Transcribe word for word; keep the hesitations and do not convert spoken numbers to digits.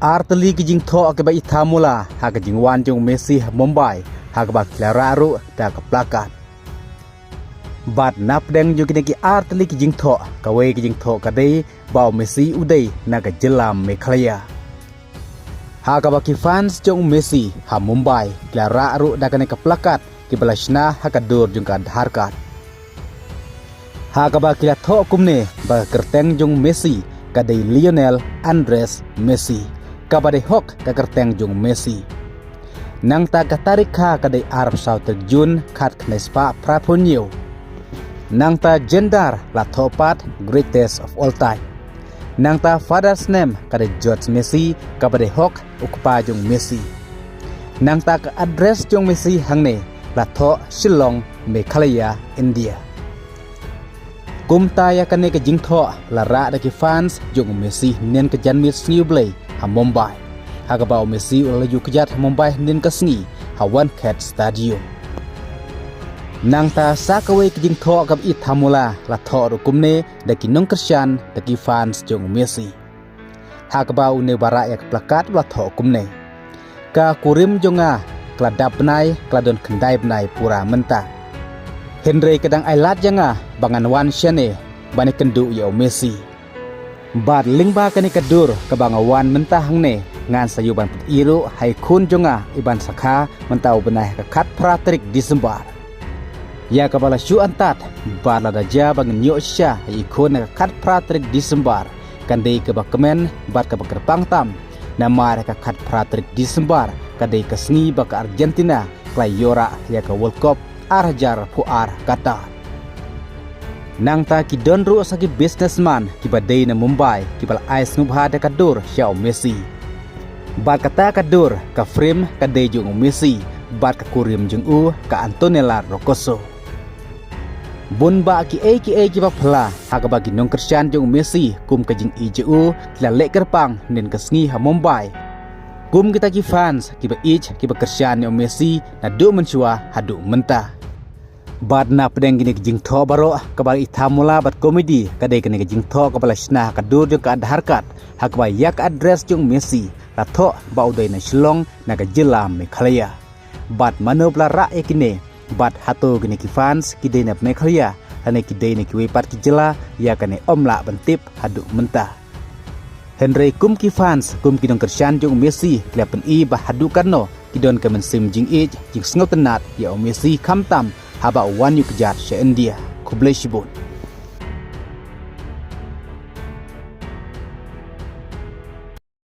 Ar tylli ki jingthoh kiba ithamula ha ka jingwan jong u Messi ha Mumbai, ha kaba ki la rah ruh da ka plakat. Bad napdeng jong kine ki ar tylli ki jingthoh, kawei ki jingthoh ka dei ba u Messi u dei na ka jylla Meghalaya. Ha kaba ki fans jong u Messi ha Mumbai ki la rah ruh da kane ka plakat kiba la shna ha ka dur jong ka Aadhaar card. Ha kaba ki la thoh kumne ba ka kyrteng jong u Messi ka dei Lionel Andres Messi, kaba dei hok ka kyrteng jong u Messi. Nangta ka tarik kha ka dei arphew saw tarik Jun khatkhyndai spah phraphew hynñiew. Nangta gender la thoh pat greatest of all time. Nangta father's name ka dei George Messi, kaba dei hok u kpa jong u Messi. Nangta ka address jong u Messi hangne la thoh Shillong, Meghalaya, India. Kumta ïa kane ka jingthoh la rah da ki fans jong u Messi hynnin ka janmiet sngi U Blei ha Mumbai, ha kaba u Messi u la ïuh kjat ha Mumbai hynnin ka sngi ha Wankhede Stadium. Nangta sa kawei ka jingthoh kaba ithamula la thoh ruh kumne da ki nongkyrshan, da ki fans jong u Messi. Ha kaba une uba rah ïa ka plakat u la thoh kumne: Ka kurim jong nga ka la dap bnai, ka la don khyndai bnai pura mynta. Hynrei ka dang ailad ïa nga ba ngan wan shane ban ïakynduh ïa u Messi. Bad lyngba kane ka dur kaba nga wan mynta hangne, ngan sa ïoh ban pyni ruh ha i khun jong nga i ban sa kha mynta u bnai ha ka khatphra tarik December. Ïa kaba la shu antad, bad lada jia ba ngin ïoh shisha ha i khun ha ka khatphra tarik December, kan dei kaba kmen bad kaba kyrpang tam. Namar ha ka khatphra tarik December ka dei ka sngi ba ka Argentina ka la ïoh rah ïa ka World Cup ar hajar arphew ar ha Qatar. Nangta ki don ruh sa ki businessman kiba dei na Mumbai kiba la ai sngewbha da ka dur sha u Messi. Bad kata ka dur, ka frame ka dei jong u Messi, bad ka kurim jong u ka Antonella Roccuzzo. Bun bah kiei kiei kiba phylla ha kaba ki nongkyrshan jong u Messi kum ka jingïeit jong u ki la leh kyrpang hynnin ka sngi ha Mumbai, kum kita ki fans kiba ïeit kiba kyrshan ïa u Messi naduh mynshuwa haduh mynta. Bad napdeng kine ki jingthoh baroh, kaba ithamula bad komedi ka dei kane ka jingthoh kaba la shna ha ka dur jong ka Aadhaar card, ha kaba ïa ka address jong u Messi la thoh ba u dei na Shillong, na ka jylla Meghalaya. Bad mano ba la rah ïa kine, bad hato kine ki fans ki dei na Meghalaya lane ki dei na kiwei pat ki jylla, ïa kane ym lah ban tip haduh mynta. Hynrei kum ki fans, kum ki nongkyrshan jong u Messi, ki la pyni ba haduh katno ki don ka mynsiem jingïeit, jingsngewtynnad ïa u Messi, khamtam haba u wan ïuh kjat sha India. Khublei shibun.